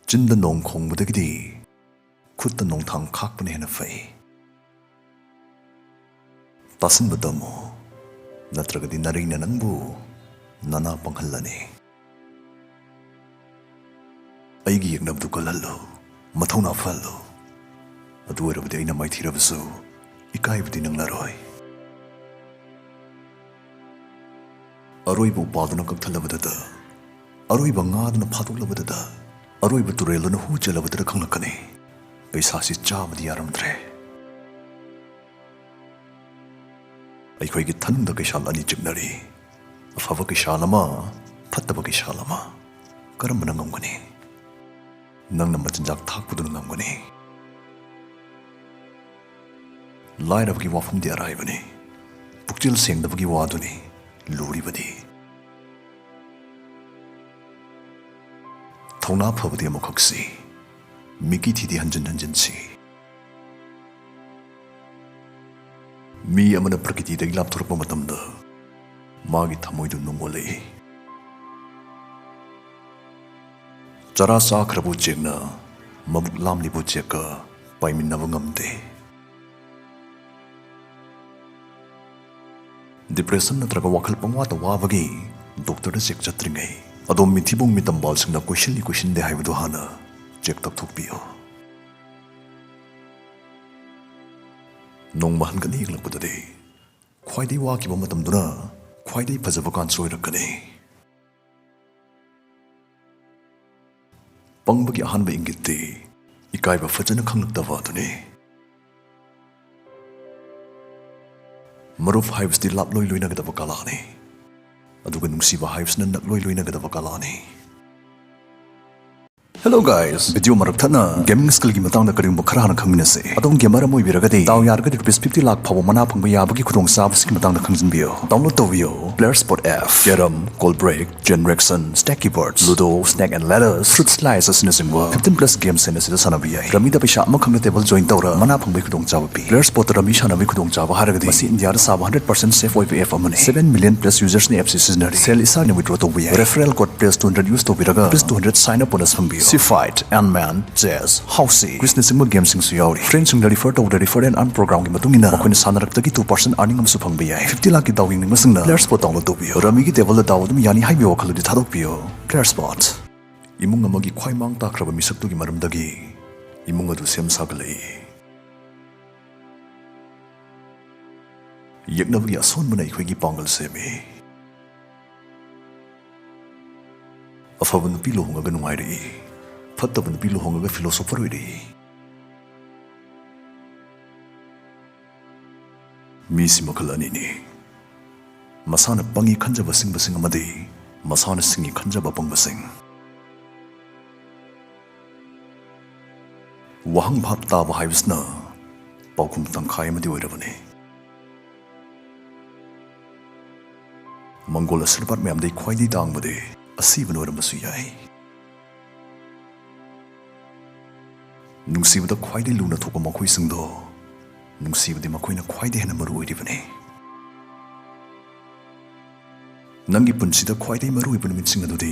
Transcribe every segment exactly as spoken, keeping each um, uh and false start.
ꯆꯤꯟꯗ ꯅꯣꯡ ꯈꯣꯡꯕꯗꯒꯤꯗꯤ ꯈꯨꯠꯇ ꯅꯣꯡꯊꯥꯡ ꯈꯥꯛꯄꯅ ꯍꯦꯟꯅ ꯐꯩ꯫ ꯇꯥꯁꯤꯟꯕ ꯇꯝꯃꯨ, ꯅꯠꯇ꯭ꯔꯒꯗꯤ ꯅꯥꯔꯩꯅ ꯅꯪꯕꯨ ꯅꯅꯥ ꯄꯪꯍꯜꯂꯅꯤ꯫ ꯑꯩꯒꯤ ꯌꯦꯛꯅꯕꯗꯨ ꯀꯜꯍꯜꯂꯨ, ꯃꯊꯧꯅꯥ ꯐꯍꯜꯂꯨ꯫ ꯑꯗꯨ ꯑꯣꯏꯔꯕꯗꯤ ꯑꯩꯅ ꯃꯥꯏꯊꯤꯔꯕꯁꯨ ꯏꯀꯥꯏꯕꯗꯤ ꯅꯪꯂꯔꯣꯏ꯫ ꯑꯔꯣꯏꯕ ꯎꯄꯥꯜꯗꯨꯅ ꯀꯛꯊꯠꯂꯕꯗꯇ, ꯑꯔꯣꯏꯕ ꯉꯥꯗꯨꯅ ꯐꯥꯗꯣꯛꯂꯕꯗꯇ, ꯑꯔꯣꯏꯕ ꯇꯨꯔꯦꯜꯗꯨꯅ ꯍꯨ ꯆꯦꯜꯂꯕꯗꯇ ꯈꯪꯂꯛꯀꯅꯤ, ꯄꯩꯁꯥꯁꯤ ꯆꯥꯕꯗꯤ ꯌꯥꯔꯝꯗ꯭ꯔꯦ꯫ ꯑꯩꯈꯣꯏꯒꯤ ꯊꯅꯨꯡꯗ ꯀꯩꯁꯥꯜ ꯑꯅꯤ ꯆꯤꯛꯅꯔꯤ꯫ ꯑꯐꯕ ꯀꯩꯁꯥꯜ ꯑꯃ, ꯐꯠꯇꯕ ꯀꯩꯁꯥꯜ ꯑꯃ꯫ ꯀꯔꯝꯕꯅ ꯉꯝꯒꯅꯤ? ꯅꯪꯅ ꯃꯆꯤꯟꯖꯥꯛ ꯊꯥꯛꯄꯗꯨꯅ ꯉꯝꯒꯅꯤ꯫ ꯂꯥꯏꯔꯕꯒꯤ ꯋꯥꯐꯝꯗꯤ ꯑꯔꯥꯏꯕꯅꯤ꯫ ꯄꯨꯛꯆꯦꯜ ꯁꯦꯡꯗꯕꯒꯤ ꯋꯥꯗꯨꯅꯤ ꯂꯨꯔꯤꯕꯗꯤ꯫ ꯊꯧꯅꯥ ꯐꯕꯗꯤ ꯑꯃꯨꯛꯈꯛ ꯁꯤ, ꯃꯤꯀꯤ ꯊꯤꯗꯤ ꯍꯟꯖꯤꯟ ꯍꯟꯖꯤꯟ ꯁꯤ꯫ ꯃꯤ ꯑꯃꯅ ꯄ꯭ꯔꯀꯤꯇꯤꯗꯒꯤ ꯂꯥꯞꯊꯣꯔꯛꯄ ꯃꯇꯝꯗ ꯃꯥꯒꯤ ꯊꯃꯣꯏꯗꯨ ꯅꯨꯡ ꯑꯣꯜꯂꯛꯏ꯫ ꯆꯔꯥ ꯆꯥꯈ꯭ꯔꯕ ꯎꯆꯦꯛꯅ ꯃꯕꯨꯛ ꯂꯥꯝꯂꯤꯕ ꯎꯆꯦꯛꯀ ꯄꯥꯏꯃꯤꯟꯅꯕ ꯉꯝꯗꯦ꯫ ꯗꯤꯄ꯭ꯔꯦꯁꯟ ꯅꯠꯇ꯭ꯔꯒ ꯋꯥꯈꯜ ꯄꯪꯋꯥꯗ ꯋꯥꯕꯒꯤ ꯗꯣꯛꯇꯔꯗ ꯆꯦꯛ ꯆꯠꯇ꯭ꯔꯤꯉꯩ ꯑꯗꯣꯝ ꯃꯤꯊꯤꯕꯣꯡ ꯃꯤꯇꯝꯕꯥꯜꯁꯤꯡꯅ ꯀꯣꯏꯁꯤꯜꯂꯤ ꯀꯣꯏꯁꯤꯟꯗꯦ ꯍꯥꯏꯕꯗꯨ ꯍꯥꯟꯅ ꯆꯦꯛ ꯇꯧꯊꯣꯛꯄꯤꯌꯨ꯫ ꯅꯣꯡꯃ ꯍꯟꯒꯠꯅ ꯌꯦꯡꯂꯛꯄꯗꯗꯤ ꯈ꯭ꯋꯥꯏꯗꯒꯤ ꯋꯥꯈꯤꯕ ꯃꯇꯝꯗꯨꯅ ꯈ꯭ꯋꯥꯏꯗꯒꯤ ꯐꯖꯕ ꯀꯥꯟꯁꯨ ꯑꯣꯏꯔꯛꯀꯅꯤ꯫ ꯄꯪꯕꯒꯤ ꯑꯍꯥꯟꯕ ꯏꯪꯒꯤꯠꯇꯤ ꯏꯀꯥꯏꯕ ꯐꯖꯅ ꯈꯪꯂꯛꯇꯕ ꯑꯗꯨꯅꯤ꯫ ꯃꯔꯨꯞ ꯍꯥꯏꯕꯁꯤꯗꯤ ꯂꯥꯞꯂꯣꯏ ꯂꯣꯏꯅꯒꯗꯕ ꯀꯂꯥꯅꯤ, ꯑꯗꯨꯒ ꯅꯨꯡꯁꯤꯕ ꯍꯥꯏꯕꯁꯤꯅ ꯅꯛꯂꯣꯏ ꯂꯣꯏꯅꯒꯗꯕ ꯀꯂꯥꯅꯤ꯫ Hello guys, video ꯃꯔꯛ ꯊꯠꯅ ꯒꯦꯃꯤꯡ ꯁ꯭ꯀꯤꯜꯒꯤ ꯃꯇꯥꯡꯗ ꯀꯔꯤꯒꯨꯝꯕ ꯈꯔ ꯍꯥꯟꯅ ꯈꯪꯃꯤꯟꯅꯁꯦ꯫ ꯑꯗꯣꯝ ꯒꯦꯃꯔ ꯑꯃ ꯑꯣꯏꯕꯤꯔꯒꯗꯤ ꯗꯥꯎ ꯌꯥꯔꯒꯗꯤ ꯔꯨꯄꯤꯁ ꯐꯤꯐꯇꯤ ꯂꯥꯛ ꯐꯥꯎꯕ ꯃꯅꯥ ꯐꯪꯕ ꯌꯥꯕꯒꯤ ꯈꯨꯗꯣꯡꯆꯥꯕꯁꯤꯒꯤ ꯃꯇꯥꯡꯗ ꯈꯪꯖꯤꯟꯕꯤꯌꯨ꯫ ꯗꯥꯎꯟꯂꯣꯗ ꯇꯧꯕꯤꯌꯨ꯫ Player Spot F, Carrom, Call Break, Generation, Stack Keyboards, Ludo, Snake and Ladders, Fruit Slice ꯑꯁꯤꯅꯆꯤꯡꯕ fifteen plus games ꯍꯦꯟꯅ ꯁꯤꯗ ꯁꯥꯟꯅꯕ ꯌꯥꯏ꯫ ꯔꯃꯤꯗ ꯄꯩꯁꯥ ꯑꯃꯈꯛꯅ table join ꯇꯧꯔ ꯃꯅꯥ ꯐꯪꯕꯒꯤ ꯈꯨꯗꯣꯡꯆꯥꯕ ꯄꯤ꯫ Player Spot ꯇ ꯔꯃꯤ ꯁꯥꯟꯅꯕꯒꯤ ꯈꯨꯗꯣꯡꯆꯥꯕ ꯍꯥꯏꯔꯒꯗꯤ ꯃꯁꯤ ꯏꯟꯗꯤꯌꯥꯗ ꯁꯥꯕ hundred percent safe ꯑꯣꯏꯕ app ꯑꯃꯅꯤ꯫ Seven million plus users ꯅ app ꯁꯤ ꯁꯤꯖꯤꯟꯅꯔꯤ꯫ ꯁꯦꯜ ꯏꯁꯥꯅ withdraw ꯇꯧꯕ ꯌꯥꯏ꯫ Referral code plus two hundred use ꯇꯧꯕꯤꯔꯒ plus two hundred sign up bonus ꯐꯪꯕꯤꯌꯨ꯫ Seafight, Ant-Man, Chess, Housey, Quiz ꯅꯆꯤꯡꯕ game ꯁꯤꯡꯁꯨ ꯌꯥꯎꯔꯤ꯫ Friend ꯁꯤꯡꯗ refer ꯇꯧꯕꯗ refer and earn program ꯒꯤ ꯃꯇꯨꯡ ꯏꯟꯅ ꯃꯈꯣꯏꯅ ꯁꯥꯟꯅꯔꯛꯇꯒꯤ two percent earning ꯑꯃꯁꯨ ꯐꯪꯕ ꯌꯥꯏ꯫ Fifty ꯂꯥꯈꯀꯤ ꯗꯥꯎ ꯌꯦꯡꯅꯤꯡꯕꯁꯤꯡꯅ Player Spot download ꯇꯧꯕꯤꯌꯨ꯫ ꯔꯃꯤꯒꯤ table ꯗ ꯗꯥꯎ ꯑꯗꯨꯝ ꯌꯥꯅꯤ ꯍꯥꯏꯕꯒꯤ ꯋꯥꯈꯜꯗꯨꯗꯤ ꯊꯥꯗꯣꯛꯄꯤꯌꯨ꯫ Player Spot꯫ ꯏꯃꯨꯡ ꯑꯃꯒꯤ ꯈ꯭ꯋꯥꯏ ꯃꯥꯡ ꯇꯥꯛꯈ꯭ꯔꯕ ꯃꯤꯁꯛꯇꯨꯒꯤ ꯃꯔꯝꯗꯒꯤ ꯏꯃꯨꯡ ꯑꯗꯨ ꯁꯦꯝ ꯁꯥꯒꯠꯂꯛꯏ꯫ ꯌꯦꯛꯅꯕꯒꯤ ꯑꯁꯣꯟꯕꯅ ꯑꯩꯈꯣꯏꯒꯤ ꯄꯥꯡꯒꯜ ꯁꯦꯝꯃꯤ꯫ ꯑꯐꯕ ꯅꯨꯄꯤ ꯂꯨꯍꯣꯡꯉꯒ ꯅꯨꯡꯉꯥꯏꯔꯛꯏ, ꯐꯠꯇꯕ ꯅꯨꯄꯤ ꯂꯨꯍꯣꯡꯉꯒ philosopher ꯑꯣꯏꯔꯛꯏ꯫ ꯃꯤꯁꯤ ꯃꯈꯜ ꯑꯅꯤꯅꯤ, ꯃꯁꯥꯅ ꯄꯪꯉꯤ ꯈꯟꯖꯕ ꯁꯤꯡꯕꯁꯤꯡ ꯑꯃꯗꯤ ꯃꯁꯥꯅ ꯁꯤꯡꯉꯤ ꯈꯟꯖꯕ ꯑꯄꯪꯕꯁꯤꯡ꯫ ꯋꯥꯍꯪ ꯚꯥꯞ ꯇꯥꯕ ꯍꯥꯏꯕꯁꯤꯅ ꯄꯥꯎꯈꯨꯝ ꯇꯪꯈꯥꯏ ꯑꯃꯗꯤ ꯑꯣꯏꯔꯕꯅꯤ꯫ ꯃꯪꯒꯣꯜ ꯑꯁꯤꯔꯕꯥꯗ ꯃꯌꯥꯝꯗꯒꯤ ꯈ꯭ꯋꯥꯏꯗꯒꯤ ꯇꯥꯡꯕꯗꯤ ꯑꯁꯤꯕꯅ ꯑꯣꯏꯔꯝꯕꯁꯨ ꯌꯥꯏ꯫ ꯅꯨꯡꯁꯤꯕꯗ ꯈ꯭ꯋꯥꯏꯗꯒꯤ ꯂꯨꯅ ꯊꯣꯛꯄ ꯃꯈꯣꯏꯁꯤꯡꯗꯣ ꯅꯨꯡꯁꯤꯕꯗꯤ ꯃꯈꯣꯏꯅ ꯈ꯭ꯋꯥꯏꯗꯒꯤ ꯍꯦꯟꯅ ꯃꯔꯨ ꯑꯣꯏꯔꯤꯕꯅꯤ꯫ ꯅꯪꯒꯤ ꯄꯨꯟꯁꯤꯗ ꯈ꯭ꯋꯥꯏꯗꯒꯤ ꯃꯔꯨꯑꯣꯏꯕ ꯅꯨꯃꯤꯠꯁꯤꯡ ꯑꯗꯨꯗꯤ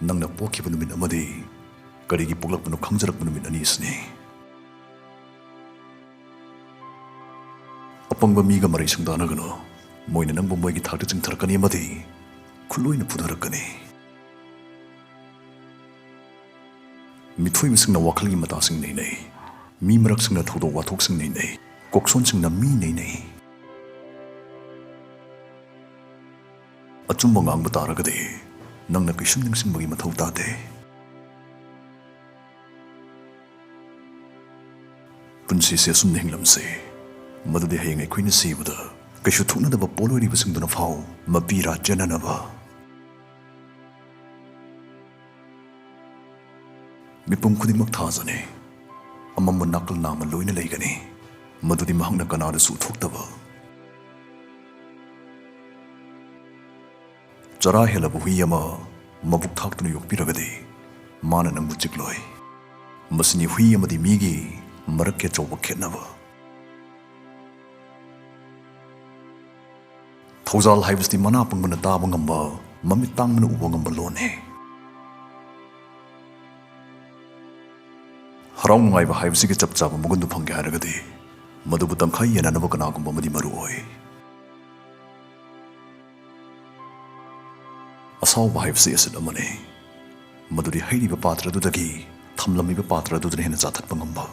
ꯅꯪꯅ ꯄꯣꯛꯈꯤꯕ ꯅꯨꯃꯤꯠ ꯑꯃꯗꯤ ꯀꯔꯤꯒꯤ ꯄꯣꯛꯂꯛꯄꯅꯣ ꯈꯪꯖꯔꯛꯄ ꯅꯨꯃꯤꯠ ꯑꯅꯤ ꯑꯁꯤꯅꯤ꯫ ꯑꯄꯪꯕ ꯃꯤꯒ ꯃꯔꯩ ꯁꯨꯡꯗꯥꯅꯒꯅꯨ꯫ ꯃꯣꯏꯅ ꯅꯪꯕꯨ ꯃꯣꯏꯒꯤ ꯊꯥꯛꯇ ꯆꯤꯡꯊꯔꯛꯀꯅꯤ ꯑꯃꯗꯤ ꯈꯨꯠꯂꯣꯏꯅ ꯐꯨꯊꯔꯛꯀꯅꯤ꯫ ꯃꯤꯊꯣꯏꯕꯁꯤꯡꯅ ꯋꯥꯈꯜꯒꯤ ꯃꯇꯥꯁꯤꯡ ꯅꯩꯅꯩ, ꯃꯤ ꯃꯔꯛꯁꯤꯡꯅ ꯊꯧꯗꯣꯛ ꯋꯥꯊꯣꯛꯁꯤꯡ ꯅꯩꯅꯩ, ꯀꯣꯛꯁꯣꯟꯁꯤꯡꯅ ꯃꯤ ꯅꯩꯅꯩ꯫ ꯑꯆꯨꯝꯕ ꯉꯥꯡꯕ ꯇꯥꯔꯒꯗꯤ ꯅꯪꯅ ꯀꯩꯁꯨꯝ ꯅꯤꯡꯁꯤꯡꯕꯒꯤ ꯃꯊꯧ ꯇꯥꯗꯦ꯫ ꯄꯨꯟꯁꯤꯁꯦ ꯑꯁꯨꯝꯅ ꯍꯤꯡꯂꯝꯁꯤ, ꯃꯗꯨꯗꯤ ꯍꯌꯦꯡ ꯑꯩꯈꯣꯏꯅ ꯁꯤꯕꯗ ꯀꯩꯁꯨ ꯊꯣꯛꯅꯗꯕ ꯄꯣꯠꯂꯣꯏꯔꯤꯕꯁꯤꯡꯗꯨꯅ ꯐꯥꯎ ꯃꯄꯤ ꯔꯥ ꯆꯦꯟꯅꯅꯕ꯫ ꯃꯤꯄꯨꯝ ꯈꯨꯗꯤꯡꯃꯛ ꯊꯥꯖꯅꯩ, ꯑꯃꯝꯕ ꯅꯥꯀꯜ ꯅꯥꯝꯃ ꯂꯣꯏꯅ ꯂꯩꯒꯅꯤ, ꯃꯗꯨꯗꯤ ꯃꯍꯥꯛꯅ ꯀꯅꯥꯗꯁꯨ ꯎꯠꯊꯣꯛꯇꯕ꯫ ꯆꯔꯥ ꯍꯦꯜꯂꯕ ꯍꯨꯏ ꯑꯃ ꯃꯕꯨꯛ ꯊꯥꯛꯇꯨꯅ ꯌꯣꯛꯄꯤꯔꯒꯗꯤ ꯃꯥꯅ ꯅꯪꯕꯨ ꯆꯤꯛꯂꯣꯏ꯫ ꯃꯁꯤꯅꯤ ꯍꯨꯏ ꯑꯃꯗꯤ ꯃꯤꯒꯤ ꯃꯔꯛꯀꯤ ꯑꯆꯧꯕ ꯈꯦꯠꯅꯕ꯫ ꯊꯧꯖꯥꯜ ꯍꯥꯏꯕꯁꯤꯗꯤ ꯃꯅꯥ ꯄꯪꯕꯅ ꯇꯥꯕ ꯉꯝꯕ, ꯃꯃꯤꯠ ꯇꯥꯡꯕꯅ ꯎꯕ ꯉꯝꯕ ꯂꯣꯟꯅꯤ꯫ ꯍꯔꯥꯎ ꯅꯨꯡꯉꯥꯏꯕ ꯍꯥꯏꯕꯁꯤꯒꯤ ꯆꯞ ꯆꯥꯕ ꯃꯒꯨꯟꯗꯨ ꯐꯪꯒꯦ ꯍꯥꯏꯔꯒꯗꯤ ꯃꯗꯨꯕꯨ ꯇꯪꯈꯥꯏ ꯌꯦꯟꯅꯅꯕ ꯀꯅꯥꯒꯨꯝꯕ ꯑꯃꯗꯤ ꯃꯔꯨ ꯑꯣꯏ꯫ ꯑꯁꯥꯎꯕ ꯍꯥꯏꯕꯁꯤ ꯑꯦꯁꯤꯠ ꯑꯃꯅꯤ, ꯃꯗꯨꯗꯤ ꯍꯩꯔꯤꯕ ꯄꯥꯇ꯭ꯔ ꯑꯗꯨꯗꯒꯤ ꯊꯝꯂꯝꯂꯤꯕ ꯄꯥꯇ꯭ꯔ ꯑꯗꯨꯗꯅ ꯍꯦꯟꯅ ꯆꯥꯊꯠꯄ ꯉꯝꯕ꯫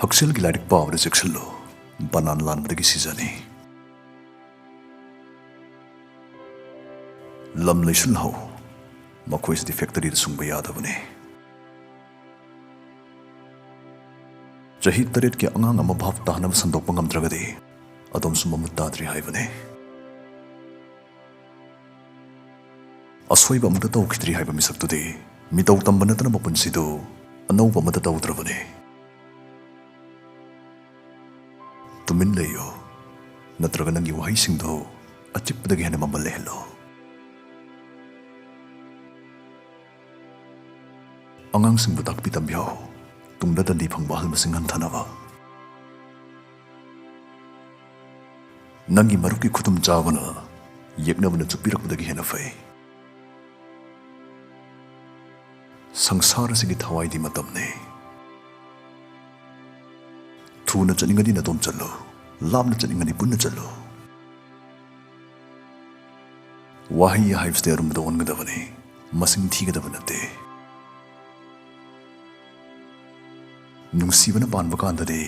ꯍꯛꯁꯦꯜꯒꯤ ꯂꯥꯏꯔꯤꯛ ꯄꯥꯕꯗ ꯆꯦꯛꯁꯤꯜꯂꯨ, ꯕꯅꯥꯟ ꯂꯥꯟꯕꯗꯒꯤ ꯁꯤꯖꯅꯤ꯫ ꯂꯝ ꯂꯩꯁꯤꯜꯍꯧ, ꯃꯈꯣꯏꯁꯤꯗꯤ ꯐꯦꯛꯇꯔꯤꯗ ꯁꯨꯡꯕ ꯌꯥꯗꯕꯅꯤ꯫ ꯆꯍꯤ ꯇꯔꯦꯠꯀꯤ ꯑꯉꯥꯡ ꯑꯃ ꯚꯥꯞ ꯇꯥꯅꯕ ꯁꯟꯗꯣꯛꯄ ꯉꯝꯗ꯭ꯔꯒꯗꯤ ꯑꯗꯣꯝꯁꯨ ꯃꯃꯨꯠ ꯇꯥꯗ꯭ꯔꯤ ꯍꯥꯏꯕꯅꯤ꯫ ꯑꯁꯣꯏꯕ ꯑꯃꯨꯛꯇ ꯇꯧꯈꯤꯗ꯭ꯔꯤ ꯍꯥꯏꯕ ꯃꯤꯁꯛꯇꯨꯗꯤ ꯃꯤꯇꯧ ꯇꯝꯕ ꯅꯠꯇꯅ ꯃꯄꯨꯟꯁꯤꯗꯨ ꯑꯅꯧꯕ ꯑꯃꯠꯇ ꯇꯧꯗ꯭ꯔꯕꯅꯤ꯫ ꯇꯨꯃꯤꯟ ꯂꯩꯌꯨ, ꯅꯠꯇ꯭ꯔꯒ ꯅꯪꯒꯤ ꯋꯥꯍꯩꯁꯤꯡꯗꯨ ꯑꯆꯤꯛꯄꯗꯒꯤ ꯍꯦꯟꯅ ꯃꯃꯜ ꯂꯩꯍꯜꯂꯨ꯫ ꯑꯉꯥꯡꯁꯤꯡꯕꯨ ꯇꯥꯛꯄꯤ ꯇꯝꯕꯤꯍꯧ, ꯇꯨꯡꯗ ꯗꯟꯗꯤ ꯐꯪꯕ ꯑꯍꯜ ꯃꯁꯤꯡ ꯍꯟꯊꯅꯕ꯫ ꯅꯪꯒꯤ ꯃꯔꯨꯞꯀꯤ ꯈꯨꯗꯨꯝ ꯆꯥꯕꯅ ꯌꯦꯛꯅꯕꯅ ꯆꯨꯞꯄꯤꯔꯛꯄꯗꯒꯤ ꯍꯦꯟꯅ ꯐꯩ꯫ ꯁꯪꯁꯥꯔ ꯑꯁꯤꯒꯤ ꯊꯋꯥꯏꯗꯤ ꯃꯇꯝꯅꯤ꯫ ꯊꯨꯅ ꯆꯠꯅꯤꯡꯉꯗꯤ ꯅꯇꯣꯝ ꯆꯠꯂꯨ, ꯂꯥꯞꯅ ꯆꯠꯅꯤꯡꯉꯗꯤ ꯄꯨꯟꯅ ꯆꯠꯂꯨ꯫ ꯋꯥꯍꯩ ꯍꯥꯏꯕꯁꯤꯗꯤ ꯑꯔꯨꯝꯕꯗ ꯑꯣꯟꯒꯗꯕꯅꯤ, ꯃꯁꯤꯡ ꯊꯤꯒꯗꯕ ꯅꯠꯇꯦ꯫ ꯅꯨꯡꯁꯤꯕꯅ ꯄꯥꯟꯕ ꯀꯥꯟꯗꯗꯤ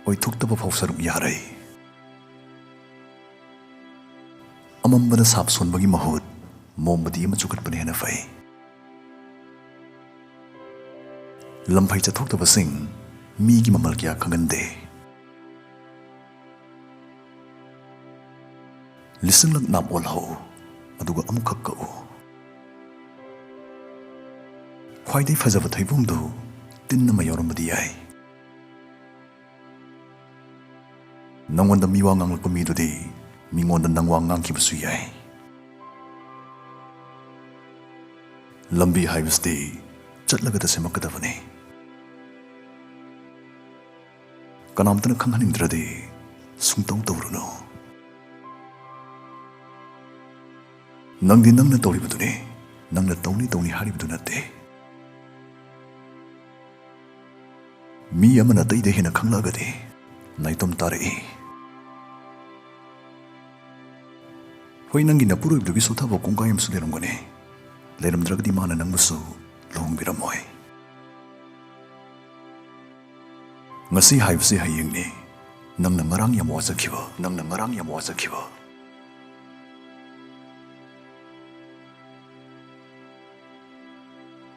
ꯑꯣꯏꯊꯣꯛꯇꯕ ꯐꯥꯎ ꯁꯔꯨꯛ ꯌꯥꯔꯩ꯫ ꯑꯃꯝꯕꯗ ꯁꯥꯞ ꯁꯣꯟꯕꯒꯤ ꯃꯍꯨꯠ ꯃꯣꯝꯕꯇꯤ ꯑꯃ ꯆꯨꯈꯠꯄꯅ ꯍꯦꯟꯅ ꯐꯩ꯫ ꯂꯝꯐꯩ ꯆꯠꯊꯣꯛꯇꯕꯁꯤꯡ ꯃꯤꯒꯤ ꯃꯃꯜ ꯀꯌꯥ ꯈꯪꯍꯟꯗꯦ꯫ ꯂꯤꯁꯤꯡꯂꯛ ꯅꯥꯞ ꯑꯣꯜꯍꯧ, ꯑꯗꯨꯒ ꯑꯃꯨꯛꯈꯛ ꯀꯛꯎ꯫ ꯈ꯭ꯋꯥꯏꯗꯒꯤ ꯐꯖꯕ ꯊꯩꯕꯣꯡꯗꯨ ꯇꯤꯟ ꯑꯃ ꯌꯥꯎꯔꯝꯕꯗꯤ ꯌꯥꯏ꯫ ꯅꯉꯣꯟꯗ ꯃꯤꯋꯥ ꯉꯥꯡꯂꯛꯄ ꯃꯤꯗꯨꯗꯤ ꯃꯤꯉꯣꯟꯗ ꯅꯪ ꯋꯥ ꯉꯥꯡꯈꯤꯕꯁꯨ ꯌꯥꯏ꯫ ꯂꯝꯕꯤ ꯍꯥꯏꯕꯁꯤꯗꯤ ꯆꯠꯂꯒꯗ ꯁꯦꯝꯃꯛꯀꯗꯕꯅꯤ꯫ ꯀꯅꯥꯝꯇꯅ ꯈꯪꯍꯟꯅꯤꯡꯗ꯭ꯔꯗꯤ ꯁꯨꯡꯇꯧ ꯇꯧꯔꯨꯅꯨ꯫ ꯅꯪꯗꯤ ꯅꯪꯅ ꯇꯧꯔꯤꯕꯗꯨꯅꯤ, ꯅꯪꯅ ꯇꯧꯅꯤ ꯇꯧꯅꯤ ꯍꯥꯏꯔꯤꯕꯗꯨ ꯅꯠꯇꯦ꯫ ꯃꯤ ꯑꯃꯅ ꯑꯇꯩꯗ ꯍꯦꯟꯅ ꯈꯪꯂꯛꯑꯒꯗꯤ ꯅꯥꯏꯇꯣꯝ ꯇꯥꯔꯛꯏ꯫ ꯍꯣꯏ, ꯅꯪꯒꯤ ꯅꯄꯨꯔꯣꯏꯕꯗꯨꯒꯤ ꯁꯣꯊꯕ ꯀꯣꯡꯒꯥꯏ ꯑꯃꯁꯨ ꯂꯩꯔꯝꯒꯅꯤ꯫ ꯂꯩꯔꯝꯗ꯭ꯔꯒꯗꯤ ꯃꯥꯅ ꯅꯪꯕꯨꯁꯨ ꯂꯨꯍꯣꯡꯕꯤꯔꯝꯃꯣꯏ꯫ ꯉꯁꯤ ꯍꯥꯏꯕꯁꯤ ꯍꯌꯦꯡꯅꯤ꯫ ꯅꯪꯅ ꯉꯔꯥꯡ ꯌꯥꯝ ꯋꯥꯖꯈꯤꯕ, ꯅꯪꯅ ꯉꯔꯥꯡ ꯌꯥꯝ ꯋꯥꯖꯈꯤꯕ,